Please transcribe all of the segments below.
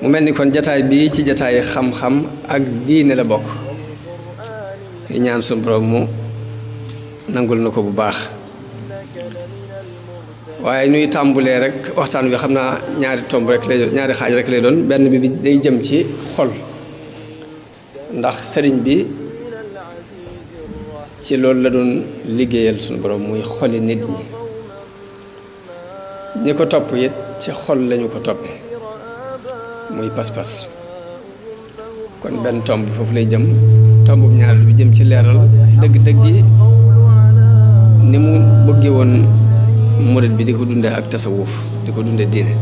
mu mel ni kon jataay bii ci jataay xam-xam ak diine la bokk ñaan sunu borom mu nangul na ko bu baax waaye ñuy tàmbulee rek waxtaan wi xam naa ñaari tomb rek lay doon ñaari xaaj rek lay doon benn bi day jëm ci xol ndax sëriñ bi ci loolu la doon liggéeyal sunu borom muy xoli nit ñi ko topp it ci xol lañu ko toppe muy pas-pas kon benn tomb bi foofu lay jëm tombu ñaareel bi jëm ci leeral dëgg-dëgg yi ni mu bëggee woon murit bi di ko dundee ak tasawuf di ko dundee diine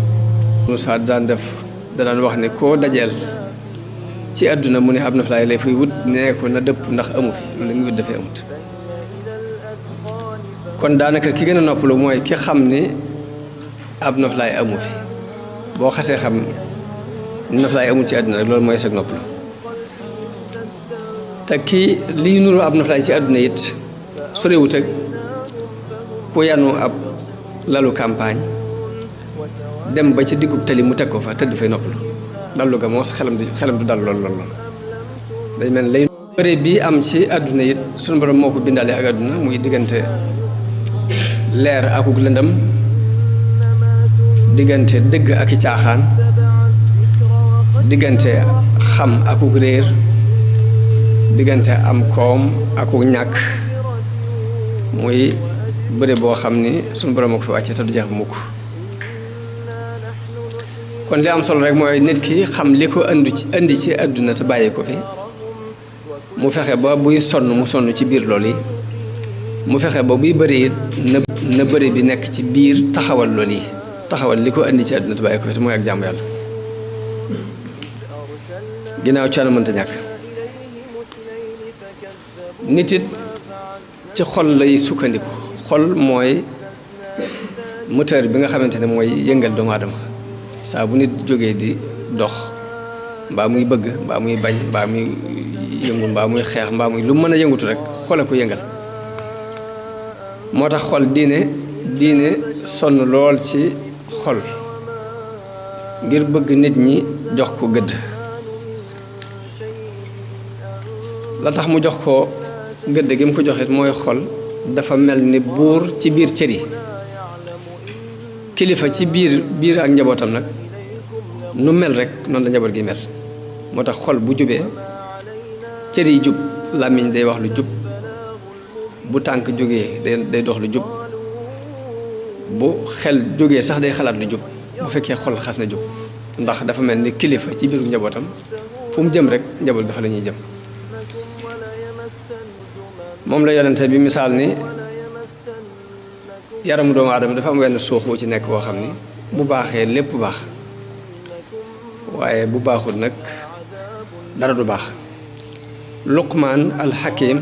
Moussa daan wax ne koo dajeel ci àdduna mu ne ab noflaay lay fay wut nee ko na dëpp ndax amu fi loolu la muy wut dafay amut kon daanaka ki gën a noppalu mooy ki xam ni ab noflaay amu fi boo xasee xam noflaay amul ci àdduna rek loolu mooy sag noppalu te kii lii nuru ab noflaay ci àdduna it sorewut ak ku yanu ab lalu campagne dem ba ci diggub tali mu teg ko fa tëdd fay noppalu dallu ga moos xelam du dal lool day mel lay bëre bii am ci àdduna it sunu borom moo ko bindaale ak àdduna muy diggante leer akuk lëndëm diggante dëgg ak i caaxaan diggante xam akuk réer diggante am koom akuk ñàkk muy bëre boo xam ni sunu borom a ko fi wàcce te du jeex bu mukk kon li am solo rek mooy nit ki xam li ko indi ci àdduna te bàyyi ko fi mu fexe ba buy sonn mu sonn ci biir loolu yi mu fexe ba buy bëri it na bëri bi nekk ci biir taxawal loolu yi taxawal li ko indi ci àdduna te bàyyi ko fi te mooy ak jàmm yàlla ginnaaw coono mënta ñàkk nit it ci xol lay sukkandiku xol mooy moteur bi nga xamante ne mooy yëngal doomu aadama saa bu nit jógee di dox mbaa muy bëgg mbaa muy bañ mbaa muy yëngu mbaa muy xeex mbaa muy lu mën a yëngutu rek xole ko yëngal moo tax xol diine sonn lool ci xol ngir bëgg nit ñi jox ko gëdd la tax mu jox ko gëdd gi mu ko joxit mooy xol dafa mel ni buur ci biir cër yi kilifa ci biir ak njabootam nag nu mel rek noonu la njaboot gi mel moo tax xol bu jubee cër yi jub làmmiñ day wax lu jub bu tànk jógee day dox lu jub bu xel jógee sax day xalaat lu jub bu fekkee xol xas na jub ndax dafa mel ni kilifa ci biiru njabootam fu mu jëm rek njaboot ga fa la ñuy jëm moom la yonente bi misaal ni yaramu doomu aadama dafa am wenn suux wu ci nekk boo xam ni bu baaxee lépp baax waaye bu baaxul nag dara du baax Luqmaan al-Hakim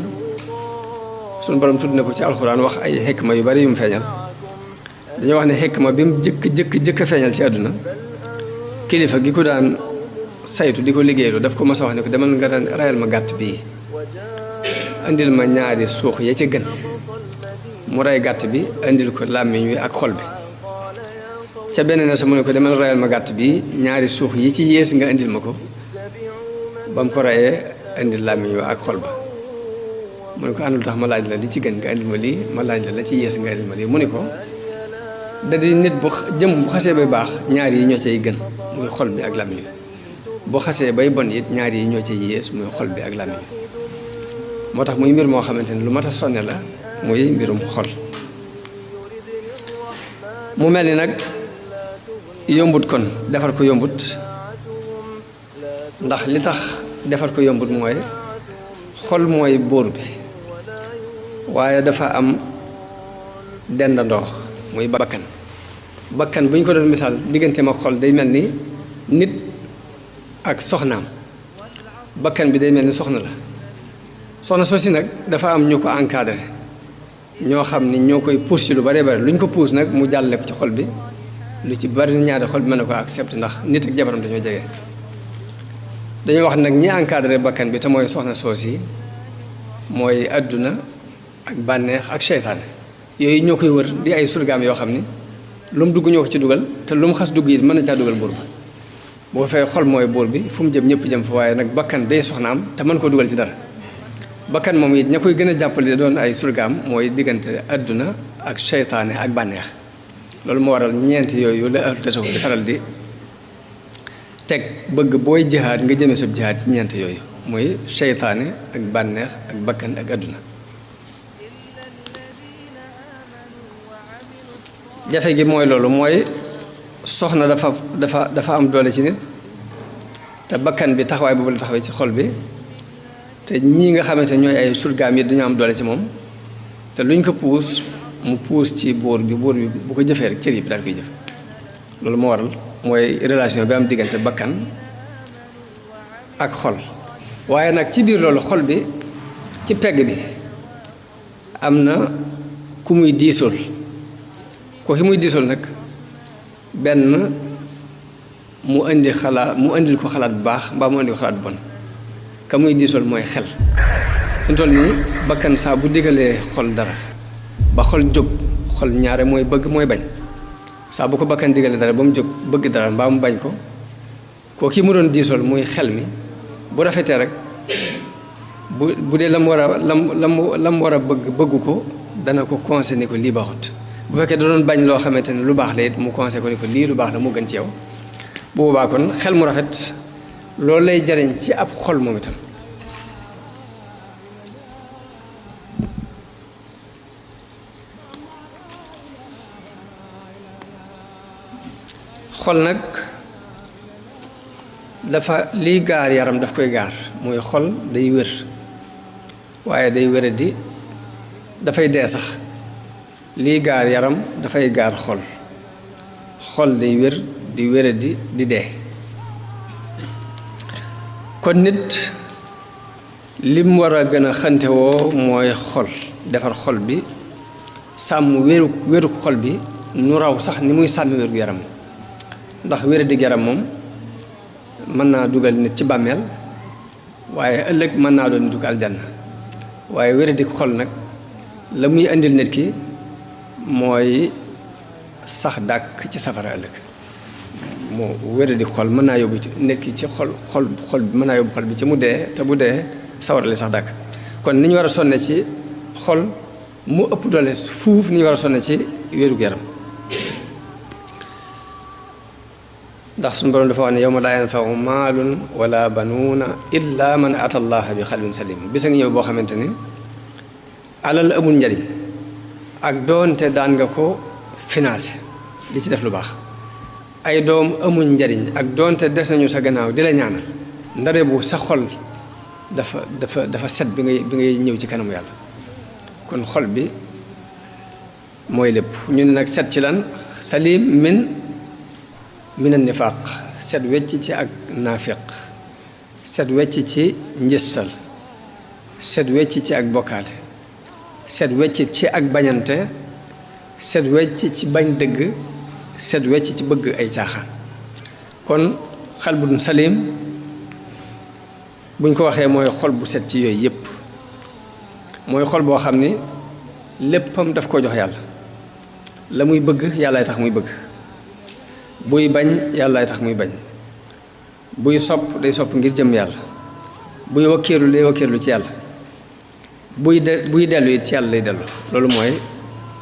sunu borom tudd na ko ci alxuraan wax ay xikma yu bari yu mu feeñal dañoo wax ne xikma bi mu jëkk a feeñal ci àdduna kilifa gi ko daan saytu di ko liggéeylu daf ko mos a wax ne ko demal nga rayal ma gàtt bii indil ma ñaari suux ya ca gën mu rey gàtt bi indil ko làmmiñ wi ak xol bi ca beneen na sa mu ne ko demal rayal ma gàtt bi ñaari suux yi ci yées nga indil ma ko ba mu ko reyee indil làmmiñ wi ak xol ba mu ne ko àndul tax ma laaj la li ci gën nga indil ma lii ma laaj la ci yées nga indil ma lii mu ne ko da di nit bu jëm bu xasee bay baax ñaar yi ñoo cay gën muy xol bi ak làmmiñ wi bu xasee bay bon it ñaar yi ñoo cay yées muy xol bi ak làmmiñ wi moo tax muy mbir moo xamante ne lu mat a sonne la muy mbirum xol mu mel ni nag yombut kon defar ko yombut ndax li tax defar ko yombut mooy xol mooy buur bi waaye dafa am dendandoo muy bakkan bu ñu ko doon misaal digganteem ak xol day mel ni nit ak soxnaam bakkan bi day mel ni soxna la soxna soosi nag dafa am ñu ko encadré ñoo xam ni ñoo koy pousse ci lu bëree bëri lu ñu ko pousse nag mu jàlle ko ci xol bi lu ci bari ñaari xol bi mën na ko accepté ndax nit ak jabaram dañoo jege dañoo wax nag ñi encadré bakkan bi te mooy soxna soosi mooy adduna ak bànneex ak seytaane yooyu ñoo koy wër di ay surgaam yoo xam ni lu mu dugg ñoo ko ci dugal te lu mu xas dugg yi mën na caa dugal buur ba boo fee xol mooy buur bi fu mu jëm ñëpp jëm fa waaye nag bakkan day soxnaam te mën koo dugal ci dara bakkan moom it ña koy gën a jàppale doon ay surgaam mooy diggante adduna ak seytaane ak bànneex loolu moo waral ñeenti yooyu la ahlu tasawuf di faral di teg bëgg booy jihaad nga jëmee sab jihaad ci ñeenti yooyu mooy seytaane ak bànneex ak bakkan ak adduna jafe gi mooy loolu mooy soxna dafa am doole ci nit te bakkan bi taxawaay boobu la taxawee ci xol bi te ñii nga xamante ñooy ay surgaam yi dañoo am doole ci moom te luñ ko puus mu puus ci buur bi bu ko jëfee rek cër yi bi daal koy jëf loolu moo waral mooy relation bi am diggante bakkan ak xol waaye nag ci biir loolu xol bi ci pegg bi am na ku muy diisool ko ki muy diisool nag benn mu indil ko xalaat bu baax mbaa mu indil ko xalaat bu bon ka muy diisool mooy xel fi mu toll nii bakkan saa bu diggalee xol dara ba xol jóg xol ñaare mooy bëgg mooy bañ saa bu ko bakkan diggalee dara ba mu jóg bëgg dara mbaa mu bañ ko kii mu doon diisool muy xel mi bu rafetee rek bu dee lam war a bëggu ko dana ko conseillé ni ko lii baaxut bu fekkee da doon bañ loo xamante ne lu baax la it mu conseillé ko ni ko lii lu baax la moo gën ci yow bu boobaa kon xel mu rafet loolu lay jariñ ci ab xol moom itam xol nag dafa liy gaar yaram daf koy gaar mooy xol day wér waaye day wéradi dafay dee sax liy gaar yaram dafay gaar xol day wér di wéradi di dee kon nit lim war a gën a xantewoo mooy xol defar xol bi sàmm wéru xol bi nu raw sax ni muy sàmm wéru yaram ndax wéradi yaram moom mën naa dugal nit ci bàmmeel waaye ëllëg mën naa doon dugg aljanna waaye wéradi xol nag la muy indil nit ki mooy sax dàkk ci safara ëllëg moo wéradi xol mën naa yóbbu ci nit ki ci xol bi mën naa yóbbu xol bi ci mu dee te bu dee sawara li sax dàkk kon ni ñu war a sonne ci xol mu ëpp doole fuuf ni ñu war a sonne ci wérug yaram ndax suñu borom dafa wax ne yawma laa yanfa'u maalun wala banuuna illa man ata allaha bi xalbin salim bisa ngi ñëw boo xamante ni alal amul njariñ ak doonte daan nga ko financé di ci def lu baax ay doom amul njariñ ak doonte des nañu sa gannaaw di la ñaanal ndare bu sa xol dafa set bi ngay ñëw ci kanamu yàlla kon xol bi mooy lépp ñu ne nag set ci lan salim min an nifaaq set wecc ci ak naafiq set wecc ci njëstal set wecc ci ak bokkaale set wecc ci ak bañante set wecc ci bañ dëgg set wecc ci bëgg ay caaxaan kon xalbun salim buñ ko waxee mooy xol bu set ci yooyu yépp mooy xol boo xam ni léppam daf ko jox yàlla la muy bëgg yàllaay tax muy bëgg buy bañ yàllaay tax muy bañ buy sopp day sopp ngir jëm yàlla buy wakkeerlu day wakkeerlu ci yàlla buy dellu it ci yàlla lay dellu loolu mooy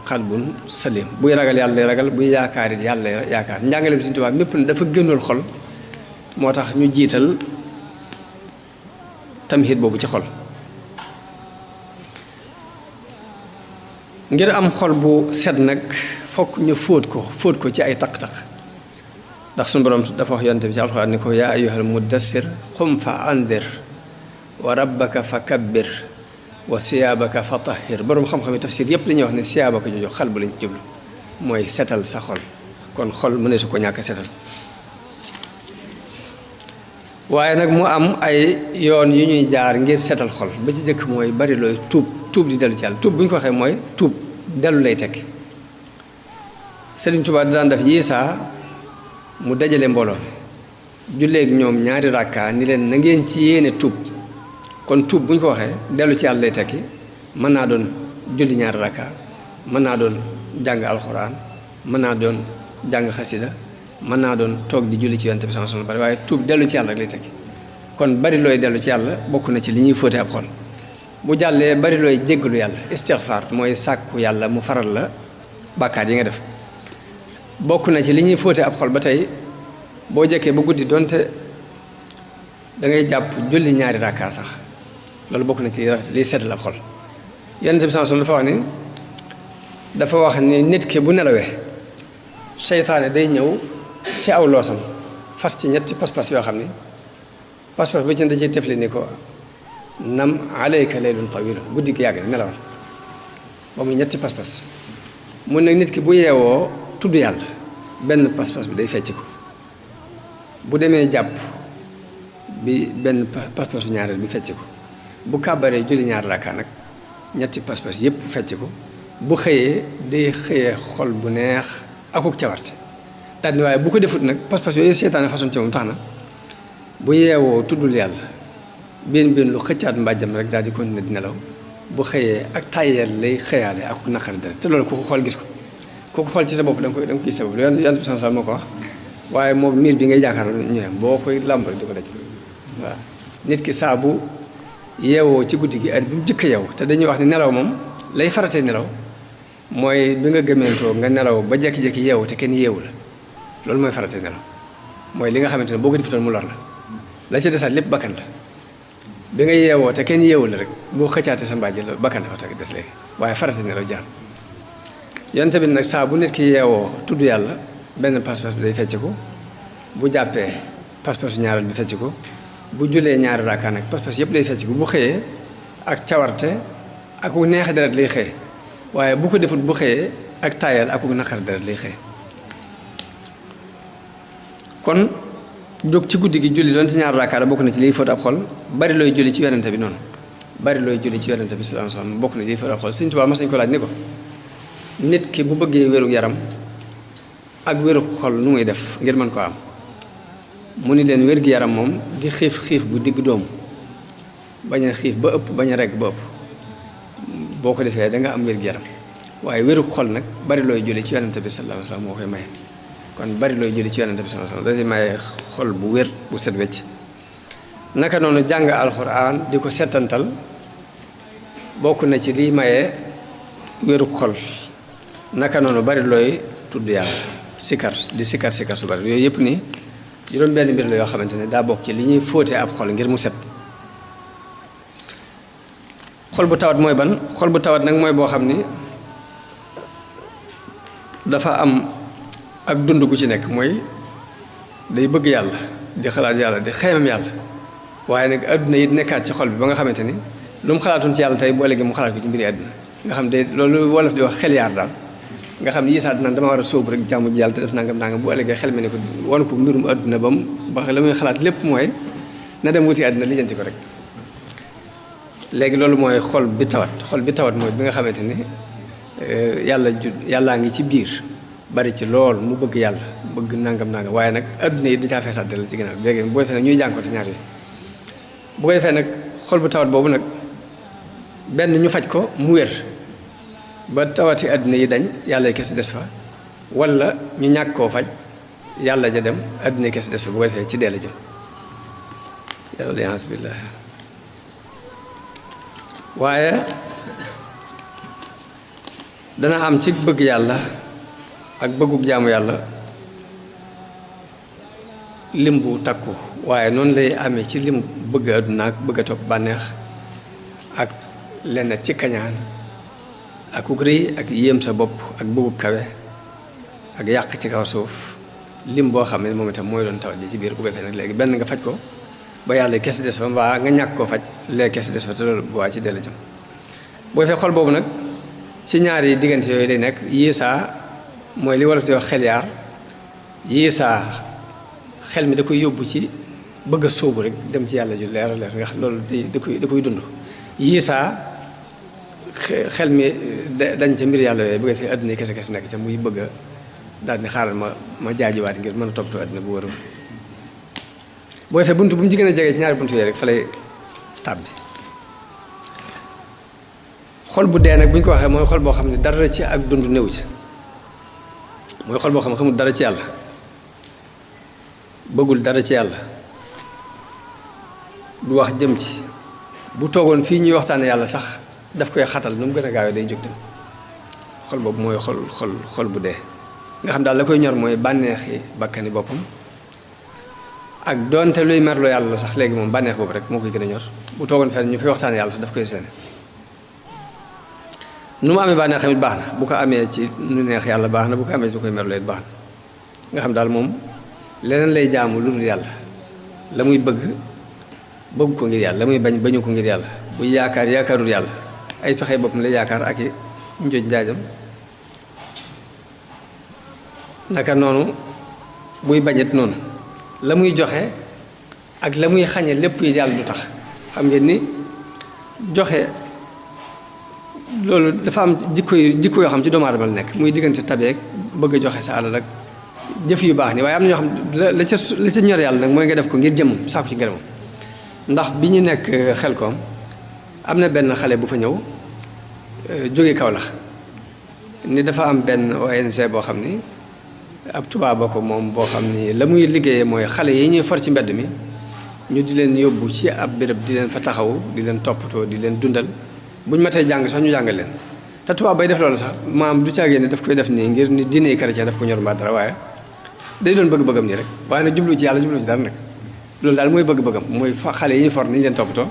xalbun salim buy ragal yàlla lay ragal buy yaakaar it yàlla lay yaakaar njàngale bi Sëriñ Tuubaa mépp na dafa gënal xol moo tax ñu jiital tamhid boobu ci xol ngir am xol bu set nag fokk ñu fóot ko ci ay taq-taq ndax suñu borom dafa wax yonent bi ci alxuraan ni ko yaa ayyuhal muddassir qum fa andir wa rabbaka fa kabbir wa siyaabaka fa tahhir borom xam-xam yi tafsir yëpp dañuy wax ne siyaabaka jooju xal bu lañ jublu mooy setal sa xol kon xol mu ne su ko ñàkk setal waaye nag mu am ay yoon yu ñuy jaar ngir setal xol ba ci jëkk mooy bari looy tuub di dellu ci yàlla tuub bu ñu ko waxee mooy tuub dellu lay tekki Sëriñ Tuubaa daan def yiisaa mu dajale mbooloo julleeg ñoom ñaari rakka ni leen na ngeen ci yéene tuub kon tuub bu ñu ko waxee dellu ci yàlla lay tekki mën naa doon julli ñaari rakka mën naa doon jàng alxuraan mën naa doon jàng xasida mën naa doon toog di julli ci yonent bi sallallahu alayhi wasallam bari waaye tuub dellu ci yàlla rek lay tekki kon bari looy dellu ci yàlla bokk na ci li ñuy fóote ab xol bu jàllee bari looy jéggalu yàlla istighfar mooy sàkku yàlla mu faral la bàkkaar yi nga def bokk na ci li ñuy fóote ab xol ba tey boo jekkee ba guddi donte da ngay jàpp julli ñaari rakka sax loolu bokk na ci liy seetal ab xol yonent bi sallallahu alayhi wasallam dafa wax ni nit ki bu nelawee seytaane day ñëw ci aw loosam fas ci ñetti pas-pas yoo xam ni pas-pas bu ci da ciy tefli ni ko nam alayka laylun tawil guddi gi yàgg na nelawal ba muy ñetti pas-pas mun nag nit ki bu yeewoo tudd yàlla benn pas-pas bi day fecc ko bu demee jàpp bi benn pas-pasu ñaareel bi fecc ko bu kàbbaree julli ñaar rakka nag ñetti pas-pas yépp fecc ko bu xëyee day xëyee xol bu neex akuk cawarte daal ni waaye bu ko defut nag pas-pas yooyu seetaane façon ci moom tax na bu yeewoo tuddul yàlla benn lu xëccaat mbàjjam rek daal di continuer di nelaw bu xëyee ak tàyyeel lay xëyaale akuk naqari dara te loolu ku ko xool gis ko ku ko xool ci sa bopp da nga koy gis sa bopp yonent bi sallallahu alayhi wasallam moo ko wax waaye moom miir bi ngay jàkkaarloo ñëwee boo koy làmb rek di ko daj waaw nit ki saa bu yeewoo ci guddi gi heure bi mu jëkk yeewu te dañuy wax ni nelaw moom lay faratee nelaw mooy bi nga gëmeentoo nga nelaw ba jekki-jekki yeewu te kenn yeewu la loolu mooy faratee nelaw mooy li nga xamante ne boo ko defutoon mu lor la ca desaat lépp bakkan la bi nga yeewoo te kenn yeewu la rek boo xëccaate sa mbàjj la bakkan dafa teg des léegi waaye faratee nelaw jaan yonent bi nag saa bu nit ki yeewoo tudd yàlla benn pas-pas bi day fecc ko bu jàppee pas-pasu ñaareel bi fecc ko bu julee ñaari raaka nag pas-pas yëpp lay fecc ko bu xëyee ak cawarte ak ku neex deret lay xëy waaye bu ko defut bu xëyee ak taayal ak ku naqar deret lay xëy kon jóg ci guddi gi julli doon ci ñaari raaka la bokk na ci liy fóot ab xol bari looy julli ci yonente bi noonu bari looy julli ci yonente bi sallallahu alayhi wasallam bokk na ci liy fóot ab xol Sëñ Tuubaa mas nañu ko laaj ni ko nit ki bu bëggee wéru yaram ak wéru xol nu muy def ngir mën ko am mu ni leen wér gi yaram moom di xiif bu digg doomu bañ a xiif ba ëpp bañ a rekk ba ëpp boo ko defee da nga am wér gi yaram waaye wéru xol nag bari looy julli ci yonente bi sallallahu alayhi wasallam moo koy maye kon bari looy julli ci yonente bi sallallahu alayhi wasallam dafay maye xol bu wér bu set wecc naka noonu jàng alxuraan di ko setantal bokk na ci liy maye wéru xol naka noonu bari looy tudd yàlla sikar di sikar su bari yooyu yëpp ni juróom benn mbir la yoo xamante ne daa bokk ci li ñuy fóote ab xol ngir mu set xol bu tawat mooy ban xol bu tawat nag mooy boo xam ni dafa am ak dund gu ci nekk mooy day bëgg yàlla di xalaat yàlla di xeymam yàlla waaye nag adduna yi nekkaat ci xol bi ba nga xamante ni lu mu xalaatoon ci yàlla tey boo léegi mu xalaat ko ci mbiri adduna nga xam de loolu wolof di wax xel yaar daal nga xam ne yisaat naan dama war a sóobu rek jàmm ji yàlla te def nangam bu ëllëgee xel mi ne ko won ko mbirum adduna ba mu ba la muy xalaat lépp mooy na dem wuti adduna lijjanti ko rek léegi loolu mooy xol bi tawat mooy bi nga xamante ni yàllaa ngi ci biir bari ci lool mu bëgg yàlla bëgg nangam waaye nag adduna yi da caa feesaat dell ci ginnaaw léegi bu ko defee nag ñuy jànkoonte ñaar yi bu ko defee nag xol bu tawat boobu nag benn ñu faj ko mu wér ba tawati àdduna yi dañ yàlla kese des fa wala ñu ñàkk koo faj yàlla ja dem àdduna kese des fa bu ko defee ci dee la jëm yàlla liance billah waaye dana am ci bëgg yàlla ak bëggug jaamu yàlla lim bu takku waaye noonu lay amee ci lim bëgg àdduna ak bëgg a topp bànneex ak lenn ci kañaan ak ku rëy ak yéem sa bopp ak bëggu kawe ak yàq ci kaw suuf lim boo xam ne moom itam mooy doon tawat ji ci biir bu ko defee nag léegi benn nga faj ko ba yàlla kese des fa mbaa nga ñàkk koo faj léegi kese des fa te loolu bu waa ci dellu jëm bu defee xol boobu nag ci ñaari diggante yooyu lay nekk yiisaa mooy li wolof di wax xel yaar yiisaa xel mi da koy yóbbu ci bëgg a sóobu rek dem ci yàlla ju leer leer nga xam loolu da koy dund yiisaa xel mi dañ ca mbir yàlla yooyu bëgg fi àdduna kese nekk ca muy bëgg a daal ni xaaral ma jaajuwaat ngir mën a toppatoo àdduna bu wërul boo defee buntu bu mu jigéen a jege ci ñaari buntu yooyu rek fa lay tàbbi xol bu dee nag bu ñu ko waxee mooy xol boo xam ne dara ci ak dund néew ci mooy xol boo xam ne xamul dara ci yàlla bëggul dara ci yàlla du wax jëm ci bu toogoon fii ñuy waxtaane yàlla sax daf koy xatal nu mu gën a gaawee day jóg dem xol boobu mooy xol bu dee nga xam daal la koy ñor mooy bànneexi bakkani boppam ak doonte luy merloo yàlla sax léegi moom bànneex boobu rek moo koy gën a ñor bu toogoon fenn ñu fi waxtaane yàlla sax daf koy sene nu mu amee bànneex tamit baax na bu ko amee ci nu neex yàlla baax na bu ko amee ci lu koy merloo it baax na nga xam daal moom leneen lay jaamu lu dul yàlla la muy bëgg ko ngir yàlla la muy bañu ko ngir yàlla bu yaakaarul yàlla ay pexe boppam lay yaakaar ak i njoj njaajam naka noonu buy bañet noonu la muy joxe ak la muy xañe lépp yi yàlla du tax xam ngeen ni joxe loolu dafa am jikko yoo xam ci doomu aadama la nekk muy diggante tabeek bëgg a joxe sa alal ak jëf yu baax ni waaye am na ñoo xam la ca ñor yàlla nag mooy nga def ko ngir jëmmam saako ci ngërëmam ndax bi ñu nekk Xelkom am na benn xale bu fa ñëw jóge Kaolack ni dafa am benn ONG boo xam ni ab tubaab ko moom boo xam ni la muy liggéeyee mooy xale yi ñuy for ci mbedd mi ñu di leen yóbbu ci ab béréb di leen fa taxaw di leen toppatoo di leen dundal bu ñu matee jàng sax ñu jàngal leen te tubaab bay def loolu sax maam du caagee ne daf koy def nii ngir ni diine chrétien daf ko ñor mbaa dara waaye day doon bëgg-bëggam nii rek waaye nag jublu ci yàlla jublu ci dara nag loolu daal mooy bëgg-bëggam mooy xale yi ñu for niñu leen toppatoo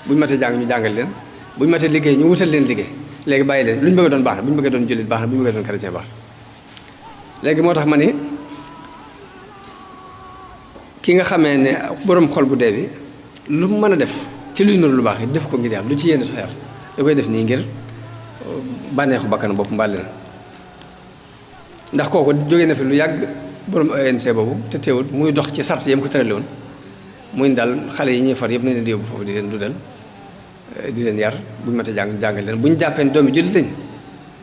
bu ñu matee jàng ñu jàngal leen bu ñu matee liggéey ñu wutal leen liggéey léegi bàyyi leen lu ñu bëgg doon baax na bu ñu bëggee doon jullit baax na bu ñu bëggee doon chrétien baax na léegi moo tax ma ni ki nga xamee ne borom xol bu dee bi lu mu mën a def ci luy nuru lu baax yi def ko ngir yàlla lu ci yéen sax yàlla da koy def nii ngir bànneexu bakkan bopp mbàlle na ndax kooku jógee na fi lu yàgg borom ONC boobu te teewul muy dox ci sart yam ko tërale woon muy daal xale yi ñuy far yëpp nañ leen di yóbbu foofu di leen dundal di leen yar bu ñu matee jàngal leen bu ñu jàppee doomi jullit lañ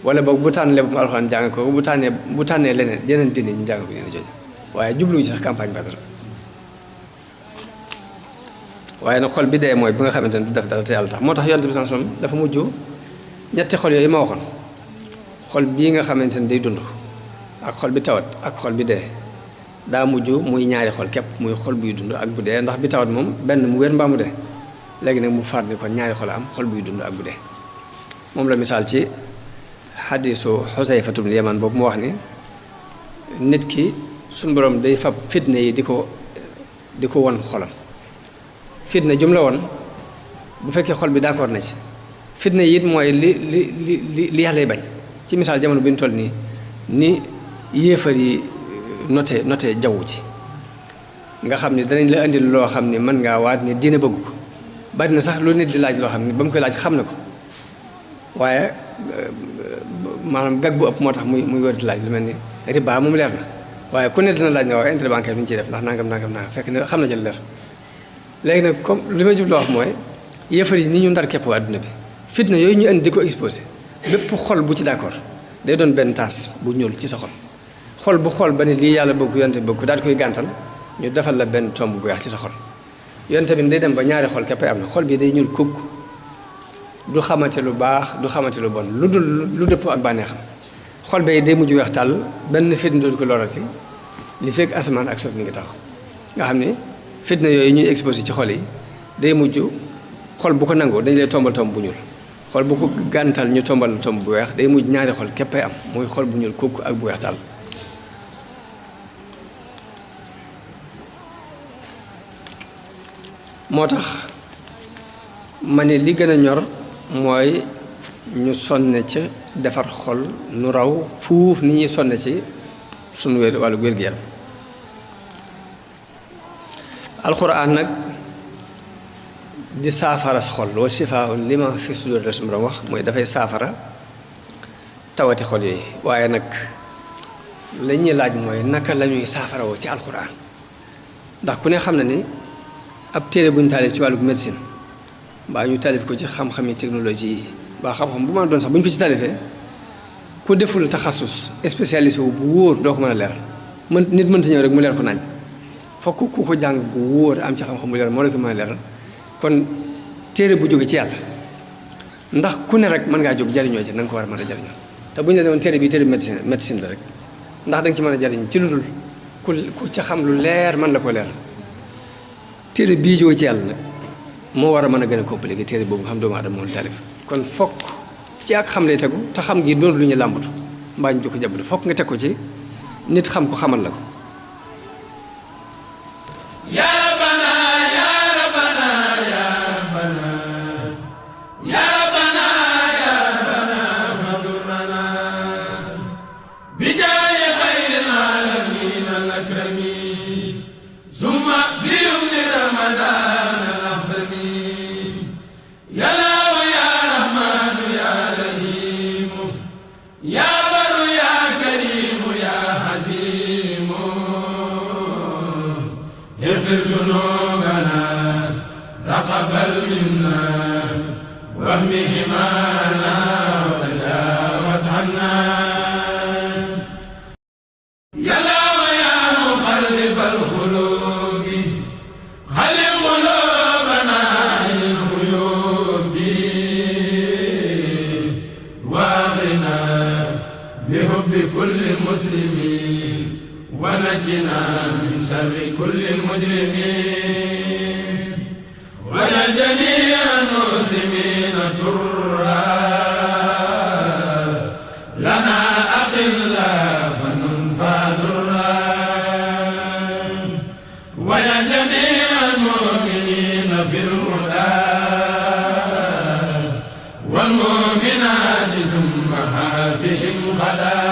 wala boog bu tànnalee boppam alxuraan jàng ko bu tànnee leneen yeneen diine ñu jàng ko dina jooju waaye jubluwu ci sax campagne ba dara waaye nag xol bi dee mooy bi nga xamante ne du def dara te yàlla tax moo tax yonent bi sallallahu alayhi wasallam dafa mujj ñetti xol yooyu ma waxoon xol bii nga xamante ne day dund ak xol bi tawat ak xol bi dee daa mujj muy ñaari xol képp muy xol buy dund ak bu dee ndax bi tawat moom benn mu wér mbaa mu dee léegi nag mu faat ni kon ñaari xol am xol buy dund ak bu dee moom la misaal ci xadiisu Xusayfatu bnu Yamaan boobu mu wax ni nit ki suñu borom day fab fitna yi di ko won xolam fitna jum la woon bu fekkee xol bi d'accord na ci fitna yi it mooy li yàllay bañ ci misaal jamono bi ñu toll nii ni yéefar yi noté jaww ji nga xam ni danañ la indil loo xam ni mën ngaa waat ni diine bëgg ko bari na sax lu nit di laaj loo xam ni ba mu koy laaj xam na ko waaye maanaam gag bu ëpp moo tax muy wër di laaj lu mel ni riba moom leer na waaye ku ne dina laaj ne waaye intérêt bancaire bi ñu ciy def ndax nangam fekk ne xam na ci leer léegi nag comme li may jubloo wax mooy yëfar yi ni ñu ndar képp waa adduna bi fitna yooyu ñu indi di ko exposé bépp xol bu ci d'accord day doon benn taas bu ñuul ci sa xol bu xool ba ni lii yàlla bëgg yonte bëgg daal di koy gàntal ñu defal la benn tomb bu weex ci sa xol yonte bi day dem ba ñaari xol képp am na xol bi day ñuul kukk du xamante lu baax du xamante lu bon lu dul lu dëppoo ak bànneexam xol bay day mujj weex tàll benn fitna dootu ko lorati li fekk asamaan ak suuf mi ngi tax nga xam ni fitna yooyu ñuy exposé ci xol yi day mujj xol bu ko nangoo dañ lay tombal tomb bu ñuul xol bu ko gàntal ñu tombal tomb bu weex day mujj ñaari xol képpay am muy xol bu ñuul kukk ak bu weex tàll moo tax ma ne li gën a ñor mooy ñu sonne ca defar xol nu raw fuuf ni ñuy sonne ci sunu wàllu wér-gu-yaram alxuraan nag di saafara sa xol wa shifaa'un lima fi sudur la suñu borom wax mooy dafay saafara tawati xol yooyu waaye nag la ñuy laaj mooy naka la ñuy saafara woo ci alxuraan ndax ku ne xam na ni ab téere bu ñu taalif ci wàllu médecine mbaa ñu taalif ko ci xam-xami technologie yi mbaa xam-xam bu ma doon sax bu ñu ko ci taalifee ku deful taxasus spécialisé wu bu wóor doo ko mën a leeral nit mënta ñëw rek mu leer ko nañ fokk ku ko jàng bu wóor am ci xam-xam bu leer moo la ko mën a leeral kon téere bu jóge ci yàlla ndax ku ne rek mën ngaa jóg jariñoo ci na nga ko war a mën a jariñoo te bu ñu la ne woon téere bi téere médecine la rek ndax da nga ci mën a jariñ ci lu dul ku ca xam lu leer man la ko leer téere bii jóge ci yàlla nag moo war a mën a gën a compliqué téere boobu nga xam doomu aadama moom taalif kon fokk ci ak xam lay tegu te xam gi doon lu ñu làmbatu mbaa ñu ko jàppale fokk nga teg ko ci nit xam ko xamal la ko تقبل منا واهمهما وتجاوز عنا يا لا ويا مقلب القلوب هل قلوبنا للغيوب واغنا بحب كل مسلم ونجنا من شر كل المجرمين ويا جميع المسلمين ترى لنا أخلا فننفى درا ويا جميع المؤمنين في الهدى والمؤمنات ثم حافهم خلا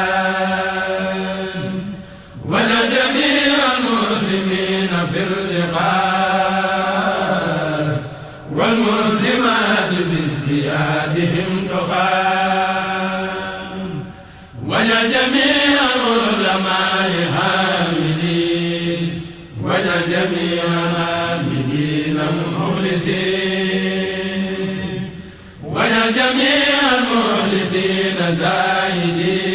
ويا جميع المسلمين في اللقاء والمسلمات بازديادهم تقام ويا جميع العلماء حامدين ويا جميع العابدين مخلصين ويا جميع المخلصين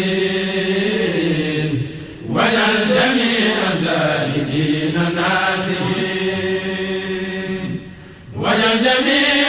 زاهدين ويا جميع الزاهدين ناسين ويا جميع